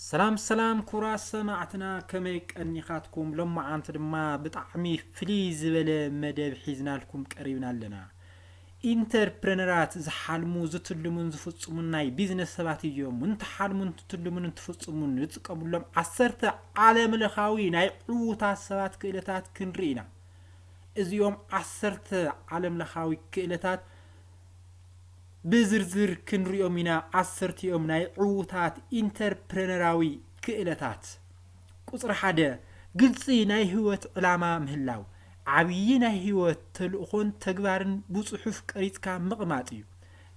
ሰላም ሰላም ክቡራት ሰማዕትና፣ ከመይ ቀኒኻትኩም? ሎማዓንቲ ድማ ብጣዕሚ ፍልይ ዝበለ መደብ ሒዝናልኩም ቀሪብና ኣለና። ኢንተርፕረነራት ዝሓልሙ፣ ዝትልሙን ዝፍጽሙን ናይ ቢዝነስ ሰባት እዮም። እንትሓልሙን እንትትልሙን እንትፍጽሙን ዝጥቀሙሎም ዓሰርተ ዓለምለኻዊ ናይ ዕዉታት ሰባት ክእለታት ክንርኢ ኢና። እዚኦም ዓሰርተ ዓለምለኻዊ ክእለታት ብዝርዝር ክንሪኦም ኢና። ዓሰርቲኦም ናይ ዕዉታት ኢንተርፕረነራዊ ክእለታት። ቁጽሪ ሓደ፣ ግልጺ ናይ ህይወት ዕላማ ምህላው። ዓብዪ ናይ ህይወት ተልእኾን ተግባርን ብጽሑፍ ቀሪጽካ ምቕማጥ እዩ።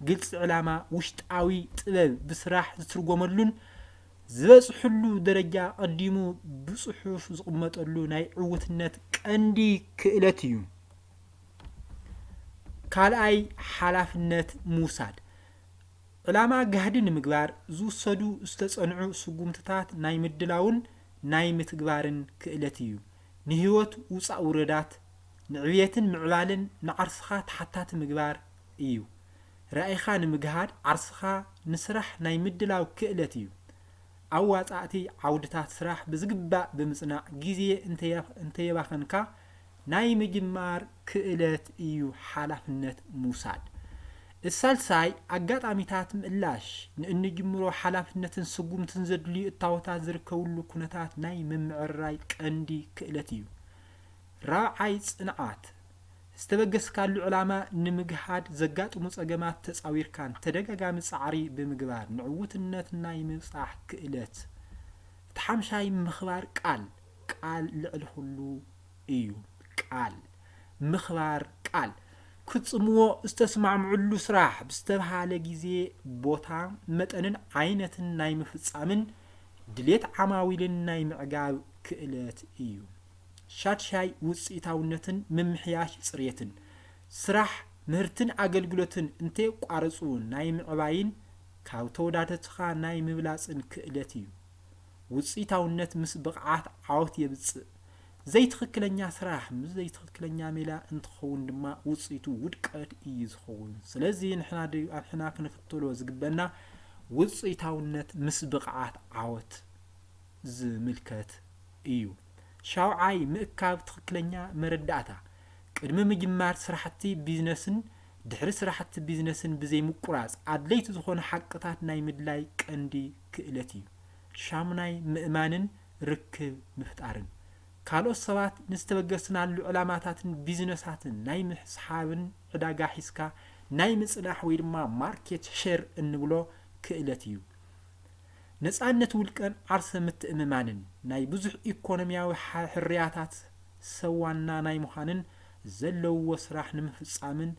ግልጺ ዕላማ ውሽጣዊ ጥበብ ብስራሕ ዝትርጎመሉን ዝበጽሕሉ ደረጃ ቀዲሙ ብጽሑፍ ዝቕመጠሉ ናይ ዕውትነት ቀንዲ ክእለት እዩ። ካልኣይ፣ ሓላፍነት ምውሳድ። ዕላማ ጋህዲ ንምግባር ዝውሰዱ ዝተጸንዑ ስጉምትታት ናይ ምድላውን ናይ ምትግባርን ክእለት እዩ። ንህይወት ውጻእ ውረዳት፣ ንዕብየትን ምዕባልን ንዓርስኻ ተሓታቲ ምግባር እዩ። ራኢኻ ንምግሃድ ዓርስኻ ንስራሕ ናይ ምድላው ክእለት እዩ። ኣዋጻእቲ ዓውድታት ስራሕ ብዝግባእ ብምጽናዕ ግዜ እንተየ-፣ እንተየባኸንካ ናይ ምጅማር ክእለት እዩ ሓላፍነት ምውሳድ። እቲ ሳልሳይ ኣጋጣሚታት ምእላሽ፣ ንእንጅምሮ ሓላፍነትን ስጉምትን ዘድልዩ እታወታት ዝርከብሉ ኩነታት ናይ ምምዕርራይ ቀንዲ ክእለት እዩ። ራብዓይ ጽንዓት፣ ዝተበገስካሉ ዕላማ ንምግሃድ ዘጋጥሙ ጸገማት ተጻዊርካን ተደጋጋሚ ጻዕሪ ብምግባር ንዕውትነት ናይ ምብጻሕ ክእለት። እቲ ሓምሻይ ምኽባር ቃል፣ ቃል ልዕሊ ኩሉ እዩ። ቃል ምኽባር ቃል ክትጽምዎ ዝተስማዕምዕሉ ስራሕ ብዝተብሃለ ግዜ፣ ቦታ፣ መጠንን ዓይነትን ናይ ምፍጻምን ድሌት ዓማዊልን ናይ ምዕጋብ ክእለት እዩ። ሻድሻይ ውጽኢታውነትን ምምሕያሽ ጽሬትን። ስራሕ ምህርትን ኣገልግሎትን እንተየቋረጹ ናይ ምዕባይን ካብ ተወዳደርትኻ ናይ ምብላጽን ክእለት እዩ። ውጽኢታውነት ምስ ብቕዓት ዓወት የብጽእ። ዘይትኽክለኛ ስራሕ ምስ ዘይትኽክለኛ ሜላ እንትኸውን ድማ ውጽኢቱ ውድቀት እዩ ዝኸውን። ስለዚ ንሕና ድ-፣ ንሕና ክንክተሎ ዝግበና ውጽኢታውነት ምስ ብቕዓት ዓወት ዝምልከት እዩ። ሻውዓይ ምእካብ ትኽክለኛ መረዳእታ። ቅድሚ ምጅማር ስራሕቲ ቢዝነስን ድሕሪ ስራሕቲ ቢዝነስን ብዘይ ምቁራጽ ኣድለይቲ ዝኾኑ ሓቅታት ናይ ምድላይ ቀንዲ ክእለት እዩ። ሻሙናይ ምእማንን ርክብ ምፍጣርን። ካልኦት ሰባት ንዝተበገስናሉ ዕላማታትን ቢዝነሳትን ናይ ምስሓብን ዕዳጋ ሒዝካ ናይ ምጽናሕ ወይ ድማ ማርኬት ሼር እንብሎ ክእለት እዩ። ነጻነት ውልቀን ዓርሰ ምትእምማንን፣ ናይ ብዙሕ ኢኮኖሚያዊ ሓ-፣ ሕርያታት ሰብ ዋና ናይ ምዃንን ዘለውዎ ስራሕ ንምፍጻምን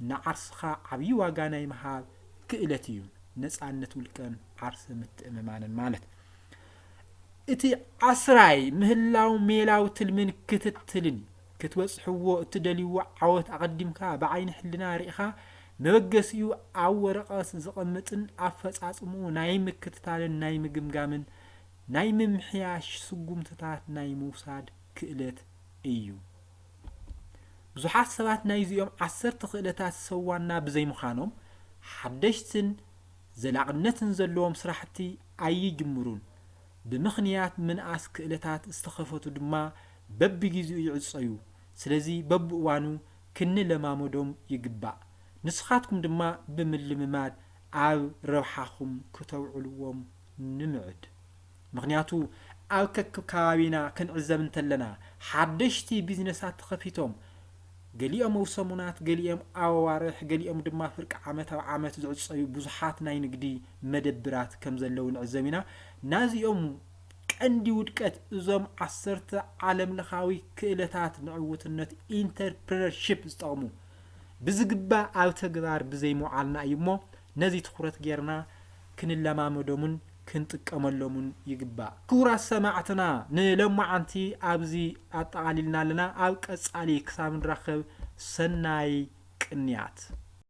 ንዓርስኻ ዓብዪ ዋጋ ናይ ምሃብ ክእለት እዩ። ነጻነት ውልቀን ዓርሰ ምትእምማንን ማለት። እቲ ዓስራይ ምህላው ሜላዊ ትልምን ክትትልን። ክትበጽሕዎ እትደልይዎ ዓወት ኣቐዲምካ ብዓይኒ ሕልና ርኢኻ፣ መበገሲኡ ኣብ ወረቐት ዘቐምጥን ኣፈጻጽምኡ ናይ ምክትታልን ናይ ምግምጋምን ናይ ምምሕያሽ ስጉምትታት ናይ ምውሳድ ክእለት እዩ። ብዙሓት ሰባት ናይዚኦም ዓሰርተ ክእለታት ሰብ ዋና ብዘይምዃኖም፣ ሓደሽትን ዘላቕነትን ዘለዎም ስራሕቲ ኣይጅምሩን። ብምኽንያት ምንኣስ ክእለታት ዝተኸፈቱ ድማ በብግዜኡ ይዕጸዩ። ስለዚ በብእዋኑ ክንለማመዶም ይግባእ። ንስኻትኩም ድማ ብምልምማድ ኣብ ረብሓኹም ክተውዕልዎም ንምዕድ። ምኽንያቱ ኣብ ከክብ ከባቢና ክንዕዘብ እንተለና፣ ሓደሽቲ ቢዝነሳት ተኸፊቶም፣ ገሊኦም ኣብ ሰሙናት፣ ገሊኦም ኣብ ኣዋርሕ፣ ገሊኦም ድማ ፍርቂ ዓመት ኣብ ዓመት ዝዕጸዩ ብዙሓት ናይ ንግዲ መደብራት ከም ዘለዉ ንዕዘብ ኢና። ናዚኦም ቀንዲ ውድቀት እዞም ዓሰርተ ዓለምለኻዊ ክእለታት ንዕውትነት ኢንተርፕረነርሺፕ ዝጠቕሙ ብዝግባእ ኣብ ተግባር ብዘይምውዓልና እዩ እሞ፣ ነዚ ትኹረት ጌርና ክንለማመዶምን ክንጥቀመሎምን ይግባእ። ክቡራት ሰማዕትና፣ ንሎማዓንቲ ኣብዚ ኣጠቓሊልና ኣለና። ኣብ ቀጻሊ ክሳብ ንራኸብ፣ ሰናይ ቅንያት።